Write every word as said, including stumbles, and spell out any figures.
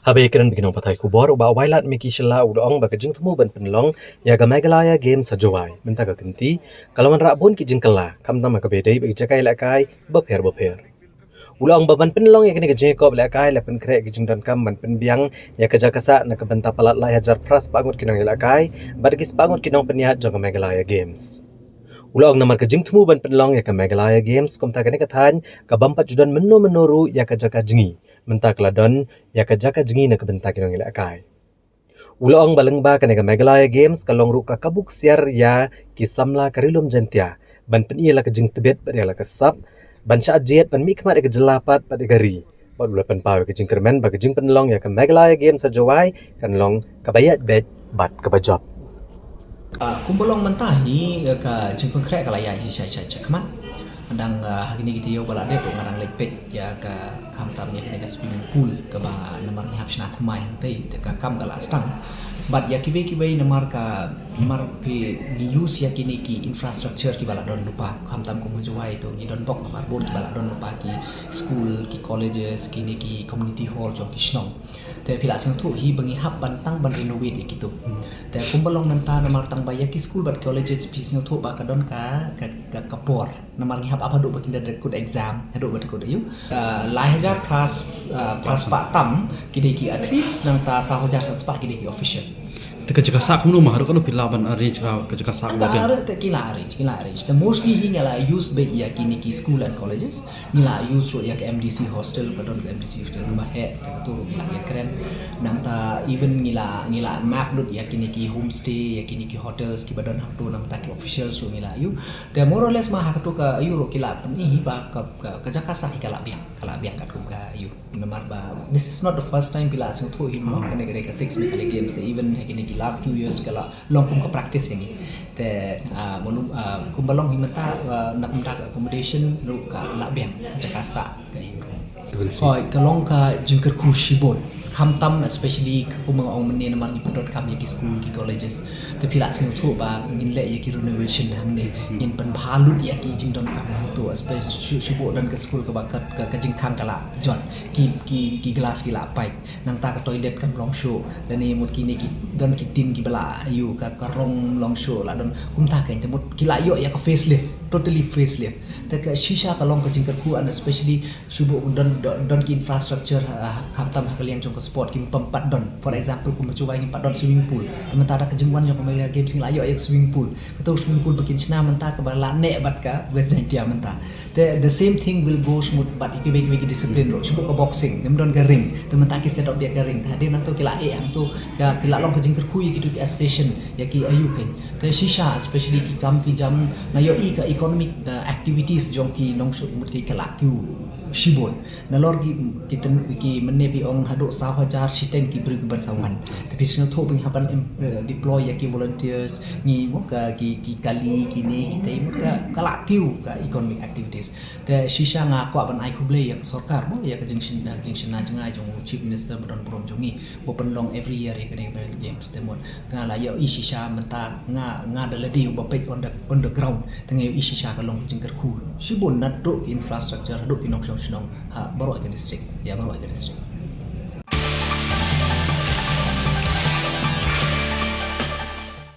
Haba ïakren bad ki nongpathai khubor, u Bah Wailadmiki Shylla u la ong ba ka jingthmu ban pynlong ïa ka Meghalaya Games ha Jowai mynta ka kynti ka la wanrah bun ki jingkylla, khamtam ha kaba ïadei bad ki jaka ïalehkai bapher bapher. U la ong ba ban pynlong ïa kane ka jingïakop lehkai la pynkhreh ki jingdonkam ban pynbiang ïa ka jaka sah na ka bynta palat lai hajar phra spah ngut ki nongïalehkai bad ki spah ngut ki nongpynïaid jong ka Meghalaya Games. U la ong namar ka jingthmu ban pynlong ïa ka Meghalaya Games, kumta kane ka thaiñ ka bym pat ju don mynno mynno ruh ïa ka jaka jngi, mynta ka la don ïa ka jaka jngi na ka bynta ki nongïalehkai. U la ong ba lyngba kane ka Meghalaya Games ka long ruh ka kabu ksiar ïa ki samla ka Ri Lum Jaiñtia ban pyni ïa la ka jingtbit bad ïa la ka sap ban shah jied ban mihkhmat ïa ka jylla pat bad ïa ka ri. Bad u la pynpaw ïa ka jingkyrmen ba ka jingpynlong ïa ka Meghalaya Games ha Jowai kan long kaba ïaid beit bad kaba jop. Ah, kumba long mynta hi, eh, ka jingpynkhreh ka la ïaid hi sha sha sha khmat. Dang, ah, ha kine ki taïew ba la dep ruh nga dang leit peit ïa ka, khamtam ïa kane ka swimming pool kaba namar ngi hap shna thymmai hangtei, te ka kam ka la sdang. Bad ïa kiwei kiwei namar ka, namar phi ngi use ïa kine ki infrastructure kiba la don lypa, khamtam kum ha Jowai to ngi don bok namar bun kiba la don lypa, ki school, ki colleges, kine ki community hall jong ki shnong. Te phi la sngewthuh hi ba ngi hap ban tang ban renovate ïa kito. Te kumba long mynta namar tang ba ïa ki school bad colleges phi sngewthuh ba ka don ka, ka, ka, ka por. Namar ngi hap ap haduh ba kin da kut exam, haduh ba da kut aïu. Ah, lai hajar phra, ah, phra spah tam ki dei ki athletes, nangta saw hajar san spah ki dei ki official. Te ka jaka sah kumno ma, haduh katno phi lah ban arrange ka, ka jaka sah kaba biang? Te ki la arrange, ki la arrange. Te mostly hi ngi la use beit ïa kine ki school and colleges. Ngi la use ruh ïa ka M D C hostel, ka don ka M D C hostel kaba heh, te kato ruh ngi la ïakren. Nangta even ngi la, ngi la map lut ïa kine ki homestay, ïa kine ki hotels kiba don hangto, nangta ki officials ruh ngi la ïoh. Te more or less ma ha kato ka aïu ruh ki la pyni hi ba ka, ka, ka jaka sah hi ka la biang, ka la biang katkum ka aïu. Namar ba this is not the first time phi la sngewthuh hi mo, kane, kane ka Six Meghalaya Games, te even ha kine ki last two years ka la long kum ka practice ïa ngi. Te, ah, mano, ah, kumba long hi mynta, ah, na kumta ka accommodation ruh ka la biang, ka jaka sah ka aïu ruh. Hooid, ka long ka jingkyrkhu shibun. Khamtam especially ka, kumba nga ong mynne, namar ngi pyndonkam ïa ki school, ki colleges. Te phi la sngewthuh ba ngin leh ïa ki renovation hangne, ngin pynbha lut ïa ki jingdonkam hangto, especially shu, shu bun don ka school kaba ka, ka, ka jingkhang ka la jot, ki, ki, ki glass ki la pait. Nangta ka toilet kam long shuh, lane mut kine ki don ki tin kiba la aïu, ka, ka rong long shuh, la don kumta kein, te mut ki la ïoh ïa ka facelift, totally facelift. Te ka shisha ka long ka jingkyrkhu, and especially shu bun don, don, don ki infrastructure ha, ha, khamtam ha ka liang jong ka sport kim pyn pat don. For example, kum ha Jowai ngim pat don swimming pool. Te mynta da ka jingwan jong ka Meghalaya Games ngi la ïoh ïa ka swimming pool. Kato swimming pool ba kin shna mynta kaba la neh bad ka West Jaintia mynta. Te the same thing will go smooth bad ïa kiwei kiwei ki discipline ruh. Shu bun ka boxing, ngim don ka ring. Te mynta ki set up ïa ka ring. Te hadien nangto ki la eh hangto, ka, ki la long ka jingkyrkhu ïa kito ki association, ïa ki aïu kein. Te shisha, especially ki kam ki jam, nga ïohi ka economic, uh, activities jong ki nongshong mut ki ka la kiew shibun. Nalor ki, ki ten, ki mynne phi ong haduh saw hajar shiteng ki briew kiban sa wan. Te phi sngewthuh ba ngi hap ban, em, eh, deploy ïa ki volunteers, ngi mo ka ki, ki kali, kine, kitei, mut ka, ka la kiew ka economic activities. Te shisha nga kwah ban ai khublei ïa ka sorkar mo, ïa ka jingshna, ka jingshna jngai jong u Chief Minister ba don burom jong ngi, ba pynlong every year ïa kane ka Meghalaya Games. Te mut nga la ïohi shisha mynta nga, nga da lade uba peit on the, on the ground. Te nga ïohi shisha ka long ka jingkyrkhu shibun naduh ki infrastructure haduh ki nongshong shnong ha baroh ka district, ïa baroh ka district.